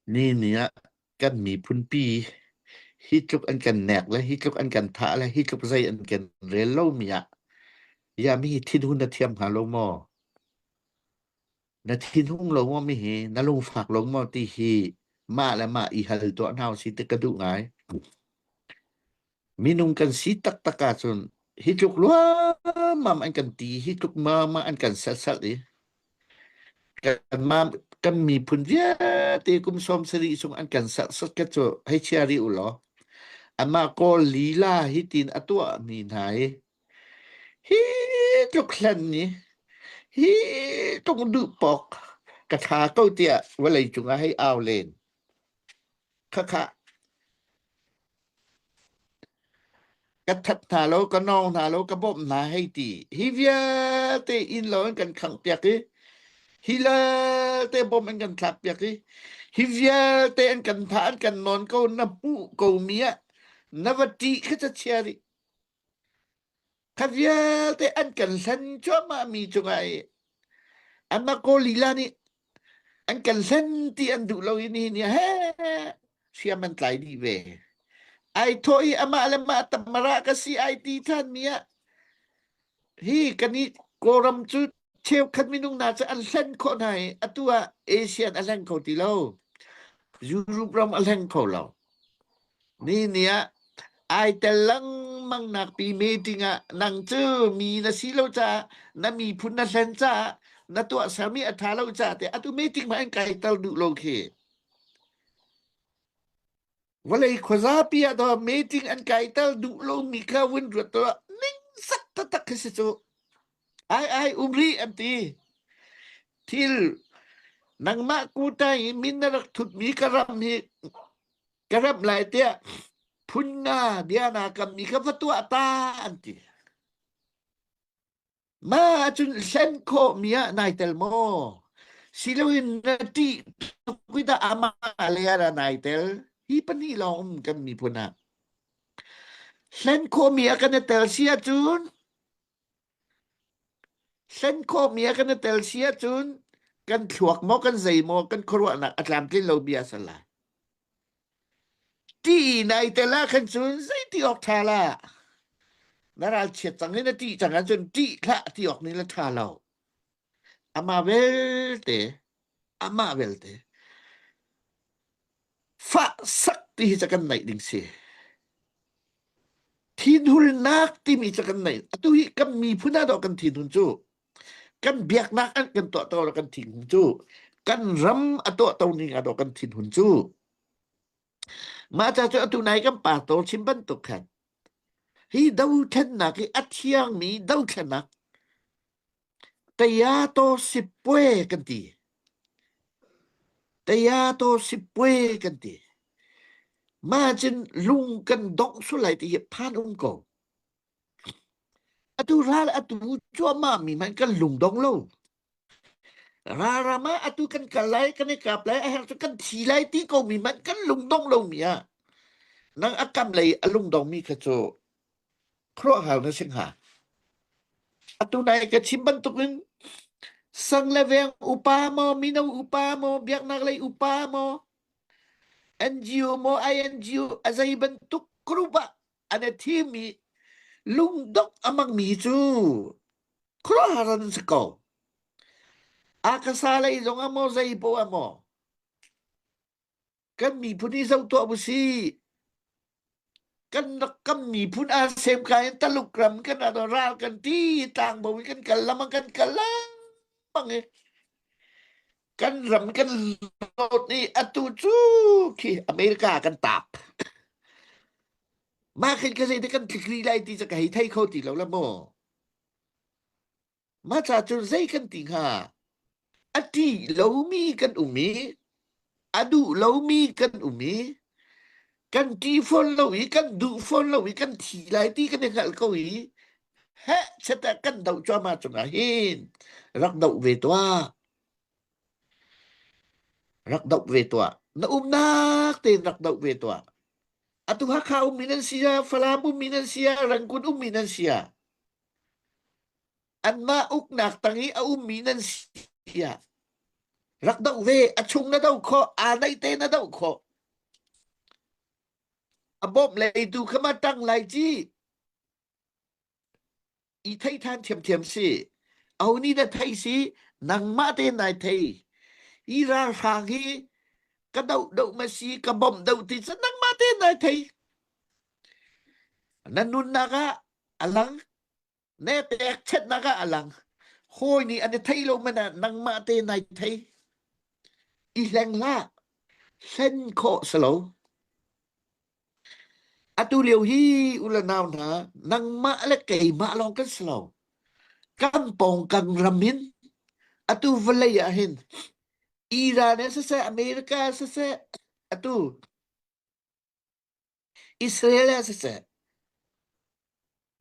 Ni ni ah kan miphunpi hi tluk an kan nek le hi tluk an kan thah le hi tluk zei an kan rel lomi ah ya mi hi thinhun na thiam hnga lo maw? Na thinhung lo maw mi hi na lungfak lo maw ti hi mah le mah i hal tuah hna usih ti ka duh ngai. Minung kan si taktak ahcun hi tluk luammam an kan ti, hi tluk mama an kan serhsat i kanmah kan miphun vialte kum 70 chung an kan serhsat ka cu hei chia rih u law amah Kawl lila hi tin a tuahmi hna hi hi tluk hlan ni hi tluk duh pok ka tha ko tiah vawlei cungah hei au len khakha Ka that hna lo, ka nawng hna lo, ka bawmh hna hei ti. Hi vialte inn lo an kan khanghpiak i hi vialte bom an kan thlakpiak i hi vialte an kan thah an kan nawn ko na hmuh ko mi ah na va ṭih kha ca chia rih. Kha vialte an kan hlen cuahmah mi cungah i anmah Kawl lila nih an kan hlen ti an duh lo i nihin ni he hriam an tlai dih ve. Ai thawh i amah le mah tamara ka si ai ti than mi ah hi kan i Kawlram cu cheukhat minung hna cu an hlen khawh hna i atu ah ASEAN a hleng kho ti lo. Europe ram a hleng kho lo. Ni ni ah ai tel lengmang nak pi meeting ah nang cu mi na si lo caah na miphun na hlen caah na tuahsermi a ṭha lo caah te atu meeting ma an kai tel duh lo khi. Vawlei khuazapi ah daw meeting an kai tel duh lomi kha vun ruat tuah ningzak taktak khi si cu. Ai ai um rih an ti. Thil nangmah kuta i min na rak thutmi ka ram hi ka remh lai tiah phun nga bia na kammi kha va tuah ta an ti. Ma ahcun hlen khawhmi ah nai tel maw? Siloin na ṭih tuk i dah amah le ah nai tel. Hi pahnih lawng um kan miphun ah. Hlen khawhmi ah kan i tel si ahcun hlen khawhmi ah kan i tel si ahcun kan thluak maw kan zei maw kan khuaruahnak a tlamtlin lo bia a si lai. Ti nai tel ah khan cun zeiti awk ṭha la. Na ralchiat cang i na ṭih cang ahcun ṭih hlah ti awk nih le ṭha lo. Amah belte, amah belte fah sak ti hi ca kan neih ding si. Thinhulnak timi ca kan neih. Atu hi kan miphun ah dawh kan thinhun cu. Kan biaknak an kan tuahto lo kan thinhun cu. Kan ram a tuahto ning ah dawh kan thinhun cu. Mah ca cu atu nai kan pastor chim bantuk khan hi dothlennak hi a thiangmi dothlennak Tayato sipue kan ti. Tayato sipue kan ti. Mah cun lung kan dongh sul lai ti hi phan um ko. Atu ral atu cuahmah mi hmanh kan lung dong lo. Ralram ah atu kan kal lai, kan i kap lai, a herh cu kan thi lai ti ko mi hmanh kan lungdong lomi ah nang a kam lei a lungdong mi kha cu khuaruahhar na si hnga. Atu nai ka chim bantukin sang le veng upa maw, mino upa maw, biaknak lei upa maw, NGO maw, INGO a zei bantuk group ah an i thim i lungdongh a hmangmi cu khuaruahhar an si ko. Akasa lei zong ah maw zei poah ah maw kan miphun hi zoh tuah usih. Kan rak kan miphun aa sem ka in Taluk ram kan ral kan ti tlangbo in kan kal lam kan kal lengmang i kan ram kan lawt i atu cu khi America kan tap. Mah khin ka zei kan tlikri lai ti cu ka hei thei kho ti lo la maw. Mah ca cu zei kan ti hnga? A ṭih lomi kan um i a duh lomi kan um i kan ṭih fawn lo i kan duh fawn lo i kan thi lai ti kan i hngalh ko i heh chiat ah kan doh cuahmah cungah hin rak doh ve tuah. Rak doh ve tuah. Na umnak tein rak doh ve tuah. Atu Hakha ummi nan si ah, Falam ummi nan si ah, Rangoon ummi nan si ah, anmah uknak tang i a ummi nan si ah. Rak doh ve, a chung na doh khawh, aa naih te na doh khawh. A bawmh lei tu kha ma ṭang lai ci. I thei than thiamthiam si. Aho nih dah thei si? Nangmah te nai thei. Hi ralhrang hi ka doh doh ma si, ka bawmh doh ti cu nangmah te nai thei. Na nunnak ah a lang, ne pekchanhnak ah a lang. Hawi nih an i thei lo man ah nangmah te nai thei. I hleng hlah. Hlen khawh si lo. Atu lio hi u le nau hna, nangmah le keimah lawng kan si lo. Kan pawngkam ram hin atu vawlei ah hin Iran in siseh, America siseh, atu Israel ah siseh,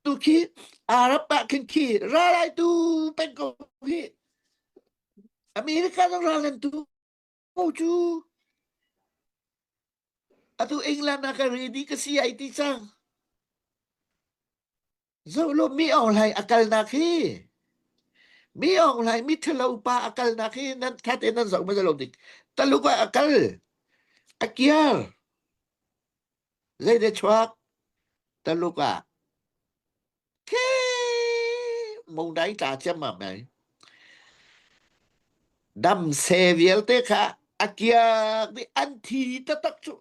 tu khi Arab ah khin khi ral ai tu peng ko hi. America zong ral an tu cu. Atu England ah ka ready ka si ai ti cang. Zoh law mi Aung Hlaing a kalnak hi mi Aung Hlaing mi ṭhalo pa a kalnak hi nan ṭha tein nan zoh hmasa lo dik. Taluk ah a kal. A kiar. Zei chuak? Taluk ah. Khi mongdai tla ciammam ai. Dam se vialte kha a kiak dih an thi taktak cu.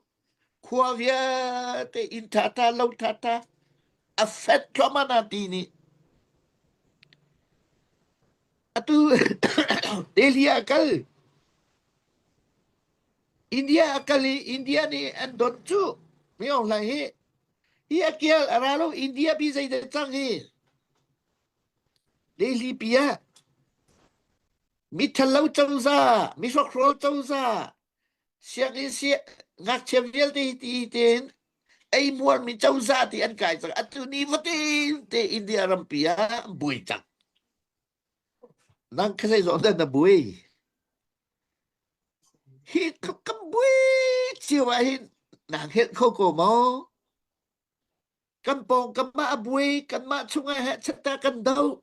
Khua vialte inn ṭhaṭha lo ṭhaṭha a fet thluahmah na ti nih. Atu Delhi ah kal. India a kal i India nih an don cu. Mi Aung Hlaing hi hi a kial a ra lo India pi zeidah cang hi. Delhi pi ah mi ṭhalo cozah, mi hrokhrawl cozah, sianginn si ngakchia vialte hi ti tein eimuarmi cozah ti an kai cang. Atu ni fatin te India rampi ah an buai cang. Nang kha zeizong dah na buai? Hi tluk kan buai cio ah hin naa hngelh kho ko maw? Kan pawng kanmah a buai, kanmah chungah hehchet ah kan doh,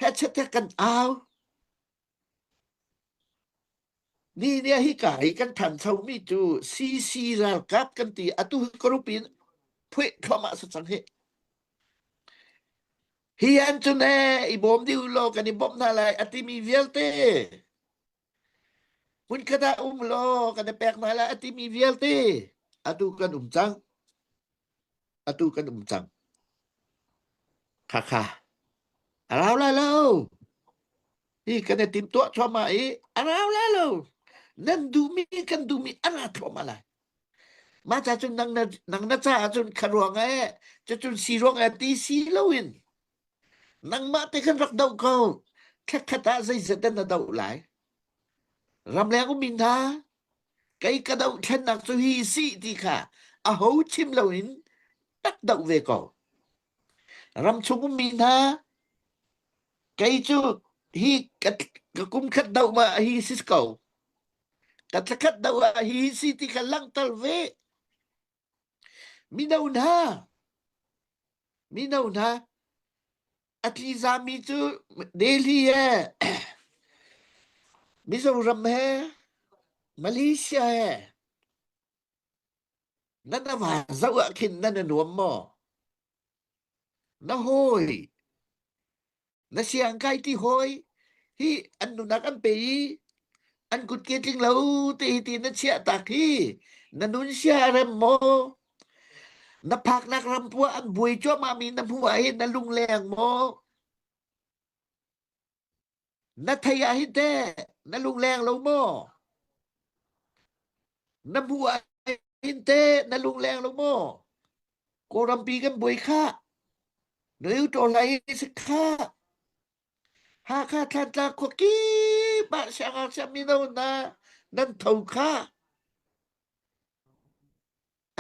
hehchet ah kan au. Ni nih hika hi kan ṭhanchomi cu CC ralkap kan ti atu hi group in phuih thluahmah si cang hi. Hi an cun ee i bawm dih u law kan i bawmh hna lai a timi vialte hmunkhat ah um law kan i pek hna lai a timi vialte atu kan um cang. Atu kan um cang. Khakha a rau lai lo. Hi kan i timtuah thluahmah i a rau lai lo. Nan duhmi kan duhmi a ra thluahmah lai. Mah ca cun nang na nang na caah cun kha ruang eh cucun si ruang eh ti si loin nangmah te khan rak doh ko. Thlakhat ah zeizat dah na doh lai? Ramleng ummi hna kei ka dohthlennak cu hi si ti kha aho chim loin tak doh ve ko. Ramchung ummi hna kei cu hi ka, ka kum khat doh ma hi si ko. Ka thlakhat doh ah hi si ti kha langhter ve. Mino hna, mino hna, a tlizami cu Delhi he, Mizoram he, Malaysia he, nan a va zoh ah khin nan a nuam maw? Na hawi, na siangkai ti hawi hi an nunak an pe i an kutke tling lo te hi ti na chiah tak hi na nun sia a rem maw? Na phaknak ram puah an buai cuahmah mi na hmuh ah hin na lungleng maw? Na thei ah hin teh na lungleng lo maw? Na hmuh ah hin teh na lungleng lo maw? Kawlrampi kan buai khah. Riu ṭawl hi si khah. Hakha Thantlang khua kip ah siangngakchia mino hna nan tho khah.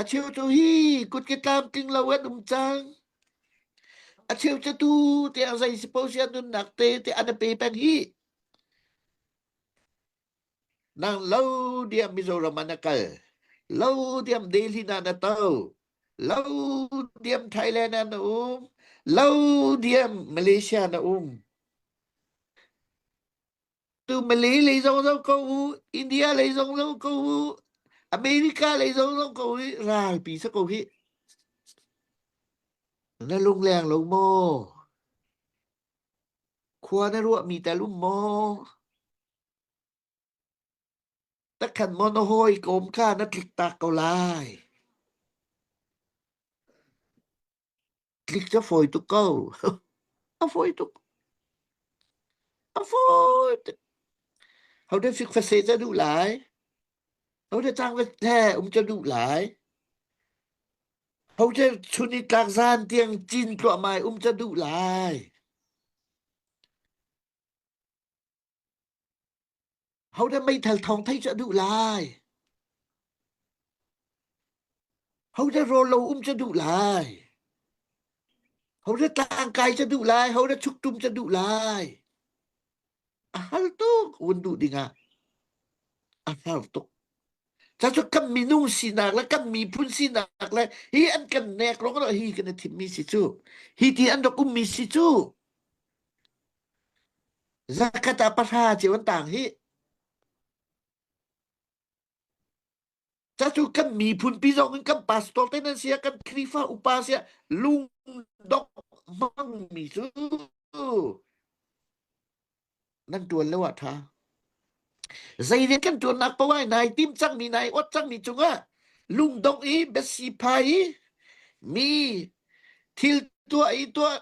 A cheu cu hi kutke tlamtling lo an um cang. A cheu cu tu tiang zei si posia nunnak te te an pe peng hi. Nang lo diam Mizoram ah na kal. Lo diam Delhi na na to. Lo diam Thailand ah na um. Lo diam Malaysia na um. Tu Malay lei zong zo ko u, India lei zong zo ko u, America lei zong zo ko hi ralpi sa ko hi. Na lungleng lo maw? Khua na ruahmi tal um maw? Takhan maw na hawikom kha na tlik tak ko lai. Tlik cu a fawi tuk ko. A fawi tuk. A fawi tuk. Ho dah fikfa seh ca duh lai? Ho dah cang va he um ca duh lai? Ho dah chun i tlak zan tiang cin tluahmai um ca duh lai? Ho dah meithal thawng thei cu a duh lai? Ho dah rawl lo um cu a duh lai? Ho dah tlangkai cu a duh lai? Ho dah chuktum cu a duh lai? A har tuk vun duh dingah. A har tuk. Cu kan minung sinak le kan miphun sinak le hi an kan nek rong hi kan i thimmi si cu. Hi ti an rak ummi si cu. Zakhat ah pahra cio an tang hi. Cacu kan miphun pi zong in kan pastor te nan sia kan Khrihfa upa sia lungdong hmangmi cu nan tuan lo ah tha. Zei rian kan tuannak paoh ah nai tim cangmi nai ot cangmi cungah lungdong i biasi phai i mi thil tuah i tuah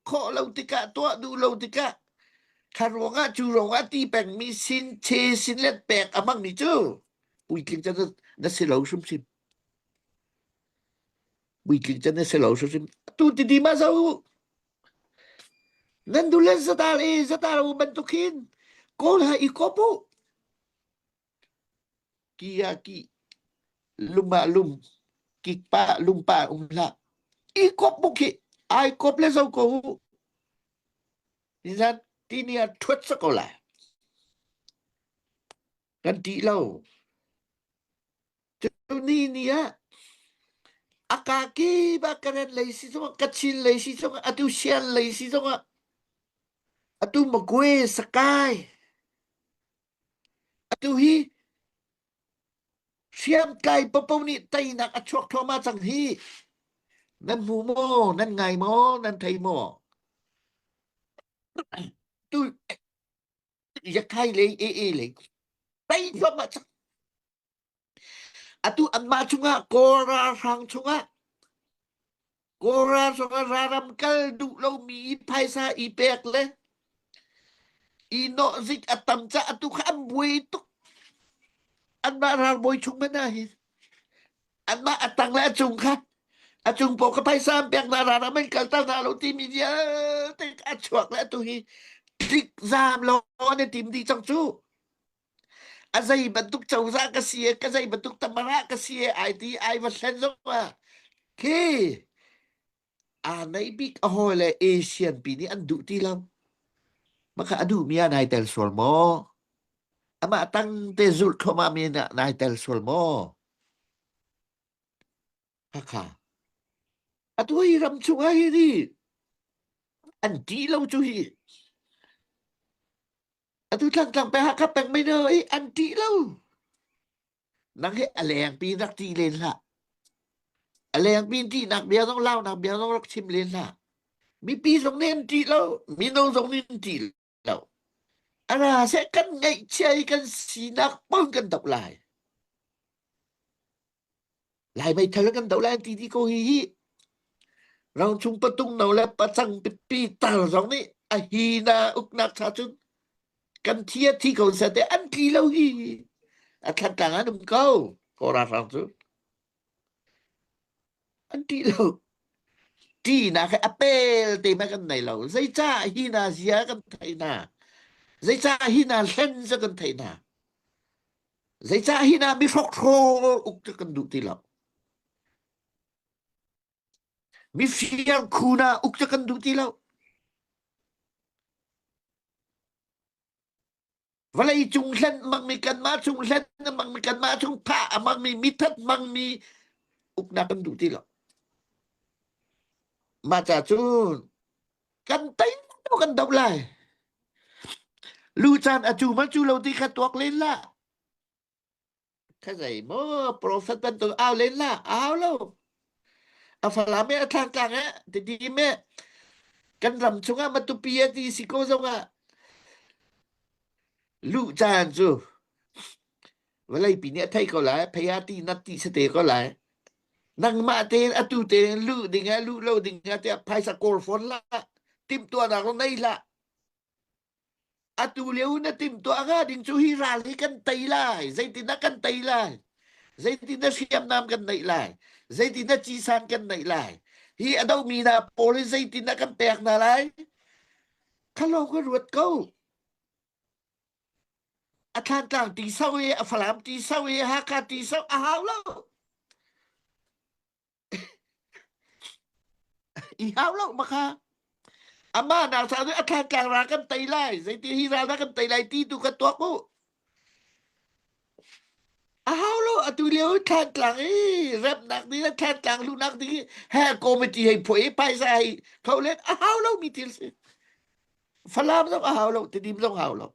khawh lo tikah tuah duh lo tikah kha ruangah cu ruangah ti pengmi sin che sin let pek a hmangmi cu puitling can na si lo hrimhrim puitling can na si lo hrimhrim tu ti di ma zo nan du le zatal e zatal u bantuk hin kawl ha i kop u ki ah ki lum ah lum kik pa lum pa um hlah i kop buk hi ai kop le zo ko u nizan tini ah thuat sa ko lai kan ti lo cu ni ni ah akaki ba karen lei si zong kachin lei si zong atu sian lei si zong atu magwe sakai Atu hi hriamtlai paohpaoh nih teinak a chuak thluahmah cang hi. Nan hmu maw? Nan ngai maw? Nan thei maw? Tu yakhai lei AA lei tei thluahmah cang. Atu anmah chungah Kawl ralhrang chungah Kawl ralhrang ah raram kal duh lomi i phaisa i pek le i nawhzik a tam caah atu kha an buai tuk. Anmah ralbawi chung hmanh ah hin anmah a tang le a cung kha a cung paoh kha phaisa an pek hna raram an kalter hna lo timi vialte a chuak le atu hi tlik zaam lawng an i tim dih cang cu. A zei bantuk cozah ka si e, ka zei bantuk tamara ka si e, ai ti ai va hlen zong ah khi aa nei bik a hawi le Asian pi nih an duh ti lo. Maka a duhmi ah nai tel sual maw? Amah tang te zulh thluahmah mi ah nai tel sual maw? Hakha. Atu hi ram chung ah hi ni an ti lo cu hi. Atu tlangtlang peng Hakha peng mei no i an ṭih lo. Nang hi a lengpi rak ṭih len hlah. A lengpi ṭihnak bia zong launak bia zong rak chim len hlah. Mipi zong nih an ṭih lo, mino zong nih an ṭih lo. A ra seh kan ngaihchia i kan sinak pong kan doh lai. Lai meithal kan doh lai an ti dih ko hi hi. Rangchung patung no le pacang pipi tar zong nih a hi na uknak cha cun kan thi a thi ko sa te an tli lo hi. A thlatlang an um ko. Ko ralhrang cu. An ti lo. Ṭihnak he a pel te ma kan nei lo. Zeicah hi na zia kan thei na. Zeicah hi na hlen za kan thei na. Zeicah hi na mi hrokhrawl uk cu kan duh ti lo. Mi fiangkhu na uk cu kan duh ti lo. Vawlei cung hlen hmangmi kanmah chung hlen hmangmi kanmah chung thah a hmangmi mithat hmangmi uknak kan duh ti lo. Mah ca cun kan tei kan doh lai. Lu caan a cu ma cu lo ti kha tuak len la. Kha zei maw prophet bantuk au len la au lo. A falam e a thlangtlang e ti me kan ram chungah matupi a ti si ko zongah lu caan cu vawleipi nih a thei ko lai phei ah ti nat ti sate ko lai nangmah tein atu tein luh ding ah luh lo ding ah tiah phaisa kawl fawn la timhtuahnak zong nei hlah atu lio na timhtuah hnga ding cu hi ral hi kan tei lai zeitindah kan tei lai zeitindah hriamnam kan neih lai zeitindah cisan kan neih lai hi a domi hna pawl hi zeitindah kan pek hna lai kha lawng ka ruat ko A Thlantlang ti so i a Falam ti so i Hakha ti so a hau lo. I hau lo makha. Amah nak sa a Thlantlang ra kan tei lai. Zeiti hi ral na kan tei lai ti tu kan tuak u. A hau lo atu lio Thlantlang i remnak ding Thlantlang lunak ding he committee hei phuai i phaisa hei kho len a hau lo mi thil si. Falam zong a hau lo, Tidim zong hau lo.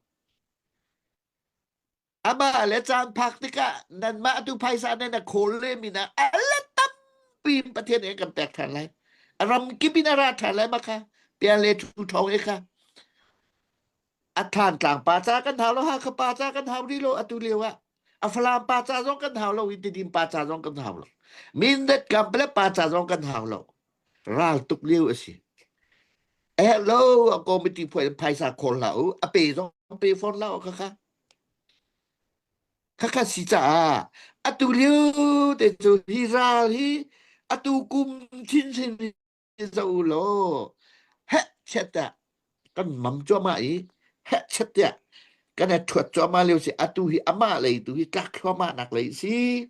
Amah le caan phak tikah nanmah tu phaisa nan a khawl le mi na ala tampi in Pathian nih kan pek ṭhan lai. A ram kip in a ra ṭhan lai ma kha. Pian le thu ṭhawng e kha. A thlan tlang pa ca kan hau lo, Hakha pa ca kan hau rih lo atu lio ah. A Falam pa ca zong kan hau lo, i Tidim pa ca zong kan hau lo. Mindat Kampale pa ca zong kan hau lo. Ral tuk lio a si. Hello, a committee phuai phaisa khawl hlah u, a pe zong pe fawn hlah u khakha. Khakha si caah atu lio te cu hi ral hi atu kum chinchin zo law heh chet ah kan mam cuahmah i heh chet tiah kan i ṭhuat cuahmah lio si atu hi amah lei tu hi tlak thluahmah nak lei si.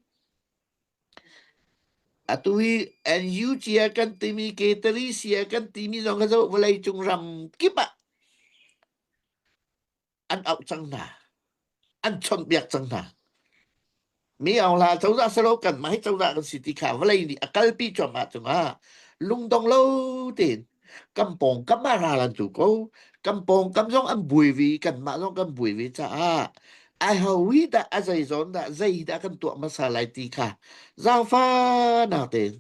Atu hi NUG a kan timi K3C a kan timi zong kha zoh vawleicung ram kip ah an auh cang hna. An chawnhbiak cang hna. Mi Aung Hla cozah silo kanmah hi cozah kan si ti kha vawlei nih a kalpi cuahmah cungah lungdong lo tein kan pawngkam ah ral an tu ko. Kan pawngkam zong an buai ve i kanmah zong kan buai ve caah ai ho hi dah a zei zawn dah zei dah kan tuah hmasa lai ti kha zaangfahnak tein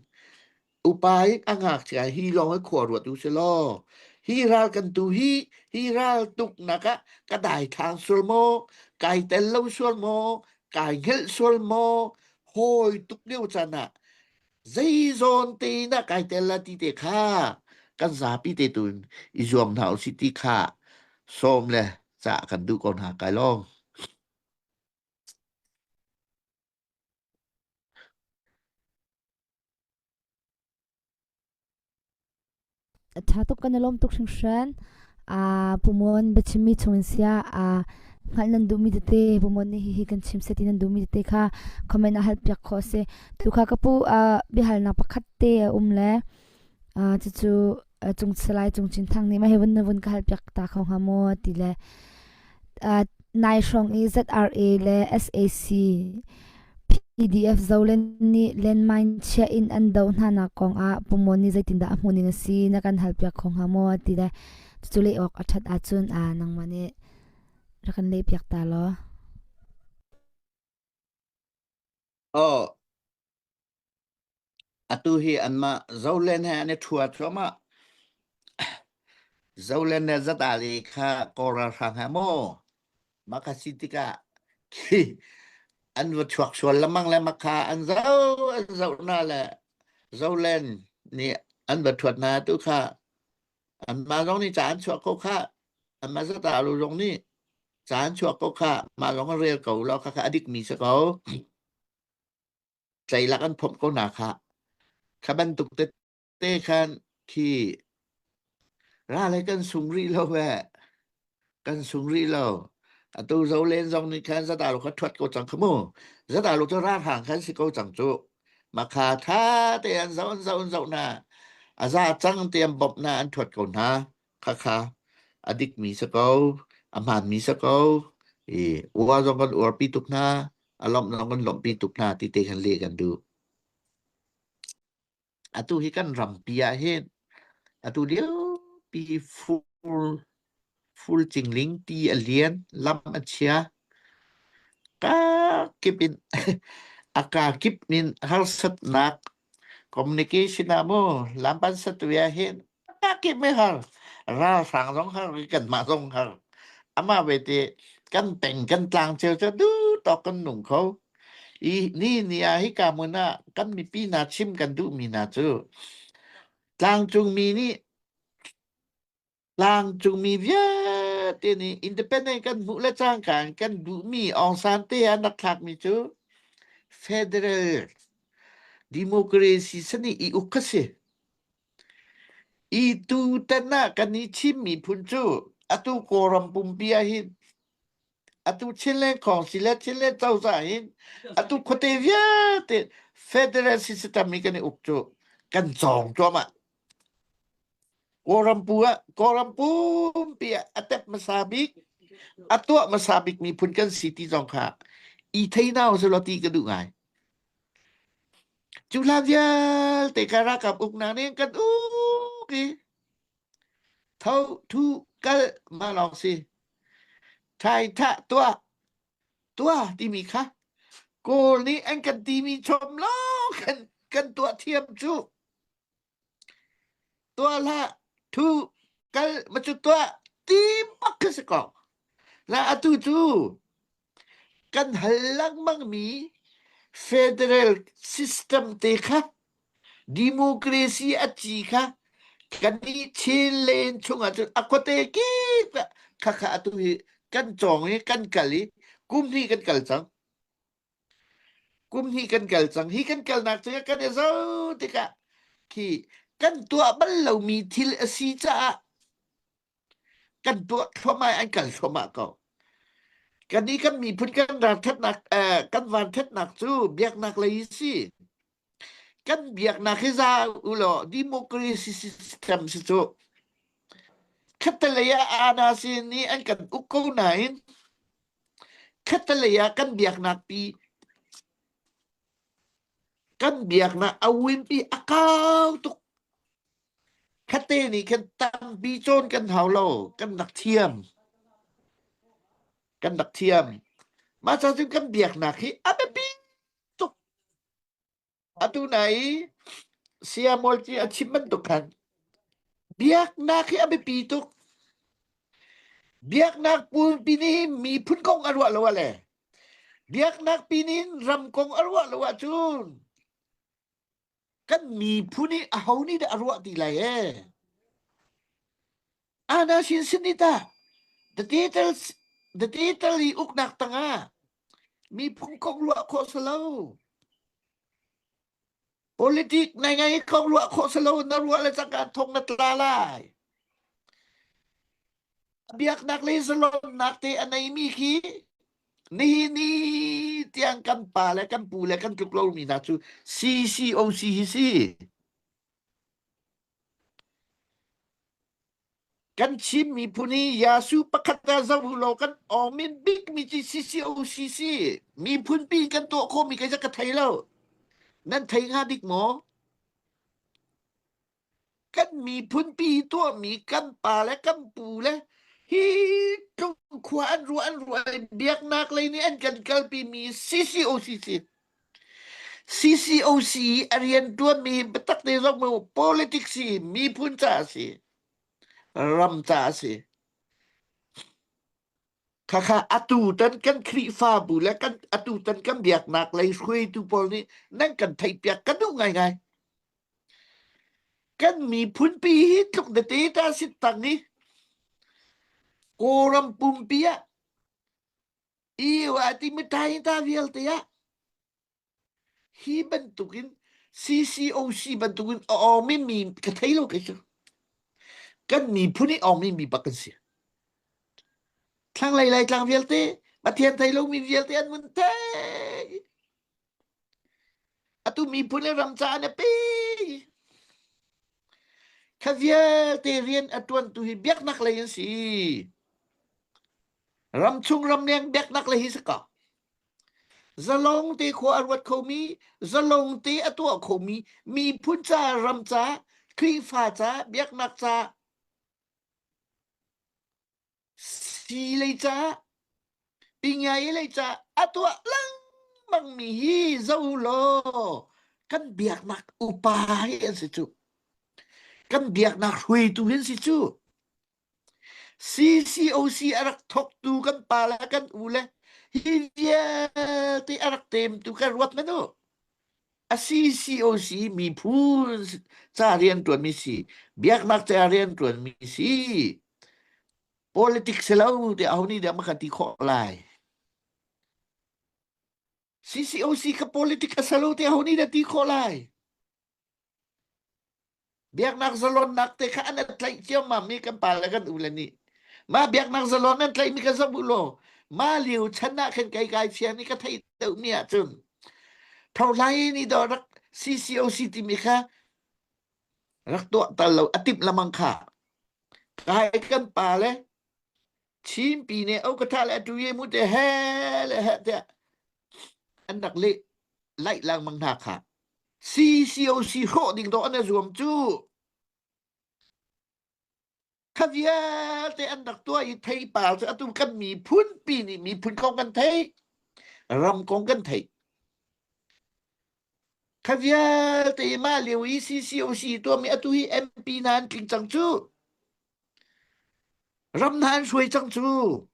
upa in a ngakchia hi lawng hi khua ruat u si law hi ral kan tu hi hi ral tuknak ah ka daithlang sual maw kai tel lo sual maw kai hngelh sual maw hawi tuk lio caan ah Zeizawn tein ah kai tel la ti te kha kan zapi te tu in i zuam hna usih ti kha sawm le cah kan duh ko hna kai lawm. A ṭha tuk kan i lawm tuk hringhran. Aa Pumon biachimmi chungin siah aa hngalh nan duhmi tete Pumon nih hihi kan chim seh ti nan duhmi tete kha comment ah halpiak khawh a si. Tukha ka pu aa biahalnak pakhat te a um le aa cucu cung Salai Cung Cin Thang nih mah hi vun na vun ka halpiak ta kho hnga maw ti le aa nai hrawng i ZRA le SAC PDF Zoland nih landmine chiah in an doh hnanak kong ah Pumon nih zeitindah a hmuhning a si na kan halpiak kho hnga maw ti le cucu leh awk a ṭhat ahcun aa nangmah nih rak kan lehpiak ta law. Oh, atu hi anmah Zoland he an i ṭhua thluahmah. Zoland le Zatali kha Kawl ralhrang he maw mah kha si tikah khi an va chuak sual lengmang le mah kha an zoh an zoh hna le Zoland nih an va ṭhuat hna tu kha anmah zong nih ca an chuah ko kha anmah Zatalu zong nih ca an chuah ko kha mah zong an rel ko law kha kha a dikmi si ko. Ceilak an phomh ko hna khah. Kha bantuk tete khan khi ral he kan sung rih lo eh. Kan sung rih lo. Atu Zolen zong nih khan zatalu kha ṭhuat ko cang kha mu. Zatalu cu ralhrang khan si ko cang cu. Makha tha te an zoh an zoh an zoh hna. A za cang te an bawmh hna an ṭhuat ko hna. Khakha a dikmi si ko. A hmaanmi si ko. I uar zong kan uarpi tuk hna. A lawmh zong kan lawmhpi tuk hna ti te khan leh kan duh. Atu hi kan rampi ah hin atu lio pi fur Ful cingling ti a lian, lam a chia. Kakip in a kakip in harsatnak communication ah mu lampan satuya hin kakip me har ralhrang zong har kanmah zong har amah vete kan peng kan tlang cio cu du tawk kan nung kho i ni ni ah hika hmun ah kan mipi hna chim kan duhmi hna cu tlangcungmi nih Tlangcungmi vialte nih independent kan hmuh le cangka in kan duhmi Aung San te an rak thlakmi cu federal democracy sani i uk kha si. I tutan ah kan i Chin miphun cu atu Kawlram pumpi ah hin atu Chinland Council le Chinland cozah hin atu khuate vialte federal system i kan i uk cu kan cawng cuahmah. Kawlram pu ah Kawlram pumpi ah a tep hmasa bik a tuah hmasa bik miphun kan si ti zong kha i thei hna usih law ti ka duh ngai. Cu hlan vialte kha ralkap uknak nih kan uk i tho thu kal mah lawng si. Thai thah tuah tuah timi kha Kawl nih an kan timi chom lawng kan kan tuah thiam cu. Tuah hlah, thu, kal ma cu tuah ti bak khi si ko. La atu cu kan hal lengmang mi federal system te kha democracy a ci kha kan i Chin len chungah cun a khuate kip kha kha atu hi kan cawng i kan kal i kum hnih kan kal cang. Kum hnih kan kal cang. Hi kan kalnak cu kan i zoh tikah khi kan tuah bal lomi thil a si caah kan tuah thluahmah i an kal thluahmah ko. Kan i kan miphun kan ralṭhatnak eh, kan vanthatnak cu biaknak lei si. Kan biaknak hi za u law democracy system si cu. Khattelei ah ana sin nih an kan uk ko nain Khattelei ah kan biaknak pi kan biaknak a winpi a kau tuk. Khatte nih khan tampi cawn kan hau lo, kan rak thiam. Kan rak thiam. Mah ca cun kan biaknak hi a biapi tuk. Atu nai Saya Mualci a chim bantuk khan biaknak hi a biapi tuk. Biaknak pumpi nih miphun kong a ruah lo ah le biaknak pi nih ram kong a ruah lo ahcun kan miphun hi aho nih dah a ruah ti lai ee? Ana sin sin ni ta the title the title i uknak tangah miphun kong ruah khawh si lo. Politik nai ngai kong ruah khawh si lo na ruah le cangka thong na tla lai. Biaknak le zalonnak te a neimi khi nihin ni tiang kan pa le kan pu le kan tluk lomi hna cu CCOC hi si. Kan Chin miphun hi Yasu pakhat ah zoh u law kan awmin bikmi cu CCOC si. Miphun pi kan tuah khawhmi kei ka thei lo. Nan thei hnga dik maw? Kan miphun pi tuahmi kan pa le kan pu le hi tluk khua an ruah an ruah i biaknak lei nih an kan kalpi mi CCOC si. CCOC i a rianṭuanmi hi biatak te zong mu politics hi miphun ca a si, ram ca a si. Khakha atu tan kan Khrihfabu le kan atu tan kan biaknak lei hruaitu pawl nih nan kan theihpiak ka duh ngaingai. Kan miphun pi hi tluk tete ta sit tang i Kawlram pumpi ah EU a timi ta vialte ah hi bantukin CCOC bantukin a awmi mi ka thei lo kei cu. Kan miphun i awmi mi bak kan si. Thlanglei Laitlang vialte Pathian thei lomi vialte an mun thei. Atu miphun le ram caah na pe. Kha vialte rian a ṭuantu hi biaknak lei an si. Ramchung ramleng biaknak lei hi si ko. Zalong te khua a ruat khomi, zalong te a tuah khomi miphun ca, ram ca, Khrihfa ca, biaknak ca. Si lei caah pingai lei caah a tuah lengmang mi hi zo law kan biaknak upa hi an si cu. Kan biaknak hruaitu hi an si cu. CCOC a rak thawktu kan pa le kan u le hi vialte a rak temtu kan ruat men u. A CCOC miphun ca rianṭuanmi si, biaknak ca rianṭuanmi si, politics si lo tiah aho nih dah ma kan ti khawh lai? CCOC kha politics a si lo tiah aho nih dah ti khawh lai? Biaknak zalonnak te kha an tlaih ciammam mi kan pa le kan u le nih. Mah biaknak zalon an tlaih mi ka zoh u law mah lio chan ah khan kai kai fiang i ka theih deuh mi ahcun Tholai nih dawh rak CCOC timi kha rak tuah tal lo a timh lamang kha. Kai kan pa le Chinpi nih o ka tha le atu ye mu te he le he tiah an rak leh laih lengmang hna kha. CCOC hrawh ding dawh an i zuam cu. Kha vialte an rak tuah i theipar cu atu kan miphun pi nih miphun kong kan theih, ram kong kan theih. Kha vialte mah lio i CCOC tuahmi atu hi MP hna an tling cang cu. Ram hna an hruai cang cu.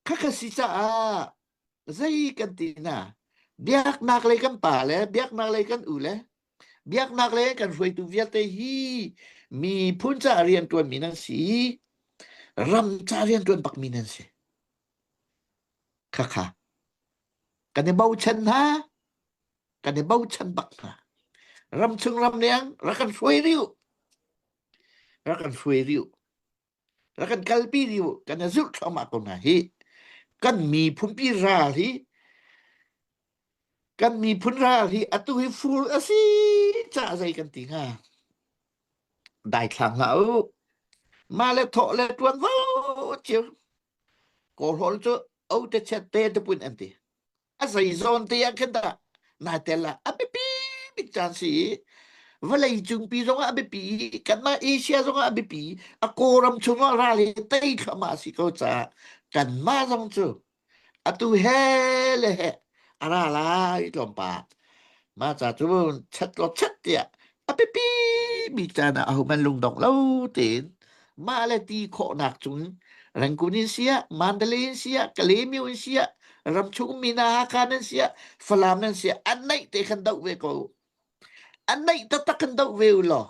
Khakha si caah zei kan ti hna biaknak lei kan pa le biaknak lei kan u le biaknak lei kan hruaitu vialte hi miphun ca rianṭuanmi nan si ram ca rianṭuan bakmi nan si khakha kan i bochan hna kan i bochan bak hna ramchung ramleng rak kan hruai rih u rak kan hruai rih u rak kan kalpi dih u kan i zulh thluahmah ko hna hi kan miphunpi ral hi kan miphun ral hi atu hi fur a si cah zei kan ti hnga daithlang hlah u mah le thawh le tuan vo cio kawlhawl cu o te chet te te pun an ti A zei zawn te ah khin dah nai tel ah a biapi bik caan si i vawlei cungpi zongah a biapi i kanmah Asia zongah a biapi a Kawlram chungah ral hi tei thluahmah a si ko caah kanmah zong cu atu he le he a ra lai tlawmpal. Mah ca cu chat law chat tiah a biapi bik caan ah ahohmanh lungdong lo tein mah le ti khawhnak cung Rangoon in siah, Mandalay in siah, Kalaymyo in siah, ramchung mi hna Hakha nan siah, Falam nan siah, an naih te khan doh ve ko. An naih taktak khan doh ve u law,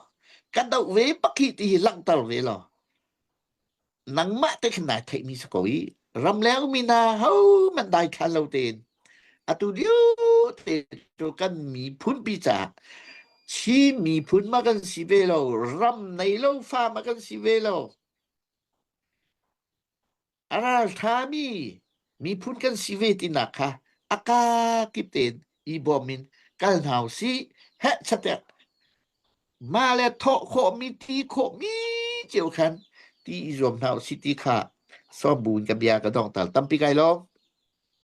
kan doh ve bak hi ti hi langhter ve law. Nangmah te khan nai theihmi si ko i ramleng mi hna ho man dai thlan lo tein atu lio te cu kan miphun pi caah Chin miphun ma kan si ve lo ram nei lo fa ma kan si ve lo a ralṭhami miphun kan si ve tinak kha a kakip tein i bawm in kal hna usih. Heh chatek mah le thawh khawhmi ti khawhmi cio khan ti i zuam hna usih ti kha sawm bu in ka bia ka dong tal tampi kai lawm.